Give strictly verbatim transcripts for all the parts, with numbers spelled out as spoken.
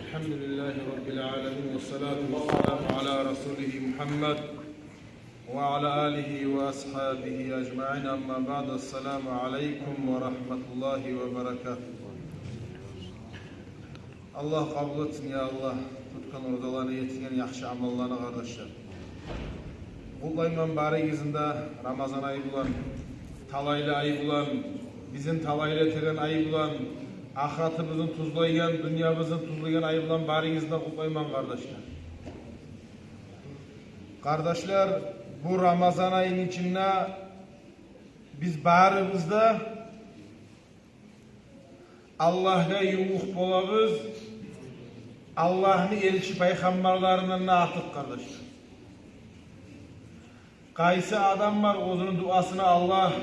الحمد لله رب العالمين، والصلاة والسلام على رسوله محمد وعلى آله وأصحابه أجمعين. أما بعد، السلام عليكم ورحمة الله وبركاته. Аллагь къабул этсин, я Аллагь, тутгъан оразаланы, этген яхшы амалланы, къардашлар. Къутлайман барыгъызны да Рамазан ай булан, талайлы ай булан, бизин талайлы этеген ай булан, ахыратыбызны тюзлейген, дюньябызны тюзлейген ай булан барыгъызны да къутлайман, къардашлар. Къардашлар, бу Рамазан айны ичинде биз барыбыз да Аллагьгъа ювукъ болабыз, Аллагьны элчи пайхаммарларындан да артыкъ, къардашлар. Къайсы адам бар, оьзюню дуасына Аллагь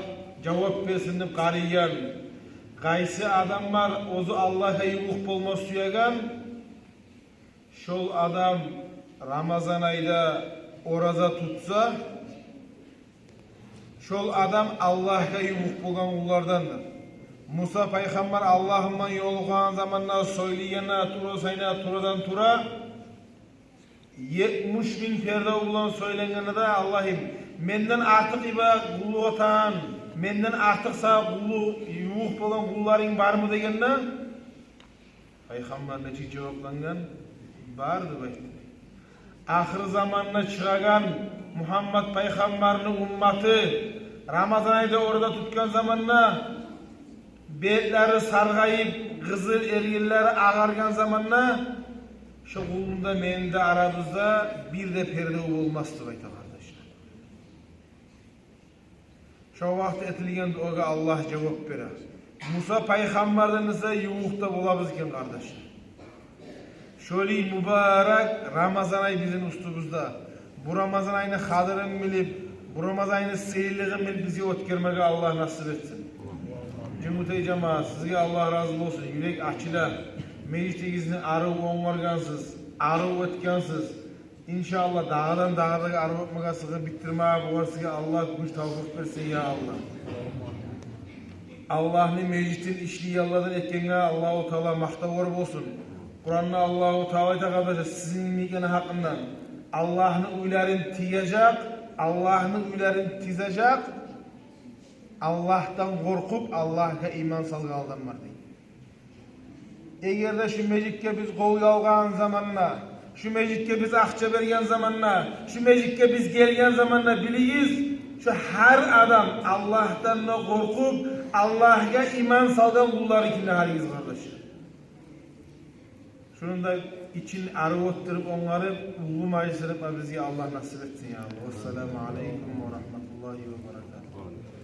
жавап берсин деп къарайгъан? Къайсы адам бар, оьзю Аллагьгъа ювукъ болма сюеген? Шол адам Рамазан айда ораза тутса, шол адам Аллагьгъа ювукъ болгъан къуллардандыр. Муса пайхаммар Аллагьы булан ёлукъгъан заманда сёйлейгенде тура, сайна турадан тура, етмиш минг пердев булан сёйленгенде де: «Аллагьым, менден артыкъ ибадат къуллукъ этеген, менден артыкъ сагъа къуллукъ, ювукъ болгъан къулларынг бармы?» — дегенде, пайхаммар нечик жаваплангъан? «Бар», — деп айтды. Ахыр заманда чыгъагъан Мугьаммат пайхаммарны умматы Рамазан айда ораза тутгъан заманда бетлери саргъайып, къызыл эргинлери агъаргъан заманда, шо къулумда, мени де арабызда бир де пердев болмас деп айта, къардашлар. Шо вакъти этилген дуагъа Аллагь жавап бере. Муса пайхаммардан эсе ювукъ да болабыз экен, къардашлар. Шолай мубарак Рамазан ай бизин уьстюбюзде. Бу Рамазан айны къадирин билип, бу Рамазан айны сыйлылыгъын билип, бизге оьтгермеге Аллагь насип этсин. Жюнгютей жамаат, сизге Аллагь рази болсун. Юрек ачыла. Межитигизни арив онгаргъансыз, арив этгенсиз. Иншааллагь, дагъыдан дагъы да арив этмеге, сизге битдирмеге, бугъар сизге Аллагь гюч, тавфикъ берсин, я Аллагь. Аллагьны межитин ишлейгенлерден этгенге Аллагьу Таала макътавлар болсун. Къуранда Аллагьу Таала айта, къардашлар, сизин йимиклени гьакъында: «Аллагьны уьйлерин тизежек, Аллагьны уьйлерин тизежек Аллагьдан къоркъуп, Аллагьгъа иман салгъан адамлар», — дей. Эгер де шу межитге биз къол алгъан заманда, шу межитге биз акъча берген заманда, шу межитге биз гелген заманда, билигиз, шу гьар адам Аллагьдан да къоркъуп, Аллагьгъа иман салгъан къуллар экенин, гьаригиз, къардашлар. Шуну да ичин арив оьтдюрюп, онгарып, уллу мажлис этме бизге Аллагь насип этсин, я Аллагь. Вассаламу алейкум ва рагьматуллагьи ва баракатугь.